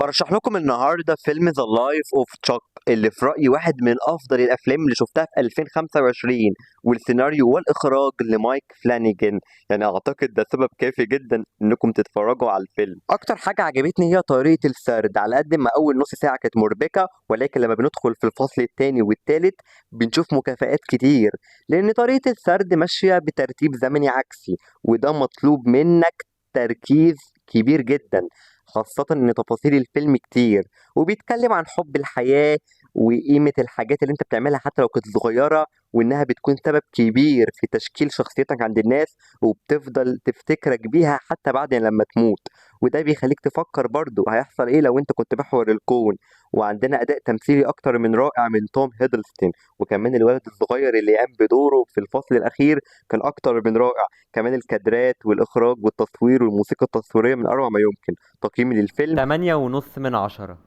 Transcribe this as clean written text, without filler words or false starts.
برشح لكم النهارده فيلم The Life of Chuck، اللي في رأيي واحد من أفضل الأفلام اللي شفتها في 2025، والسيناريو والإخراج لمايك فلانيجان. يعني أعتقد ده سبب كافي جدا إنكم تتفرجوا على الفيلم. أكتر حاجة عجبتني هي طريقة السرد، على قد ما أول نص ساعة كانت مربكة، ولكن لما بندخل في الفصل الثاني والثالث بنشوف مكافآت كتير، لأن طريقة السرد ماشية بترتيب زمني عكسي، وده مطلوب منك تركيز كبير جدا، خاصة إن تفاصيل الفيلم كتير، وبيتكلم عن حب الحياة وقيمة الحاجات اللي أنت بتعملها حتى لو كانت صغيرة، وإنها بتكون سبب كبير في تشكيل شخصيتك عند الناس، وبتفضل تفتكرك بيها حتى بعد لما تموت. وده بيخليك تفكر برضو هيحصل إيه لو أنت كنت محور الكون. وعندنا أداء تمثيلي أكتر من رائع من توم هيدلستون، وكمان الولد الصغير اللي قام بدوره في الفصل الأخير كان أكتر من رائع. كمان الكادرات والإخراج والتصوير والموسيقى التصويرية من أروع ما يمكن. تقييمي للفيلم 8.5 من 10.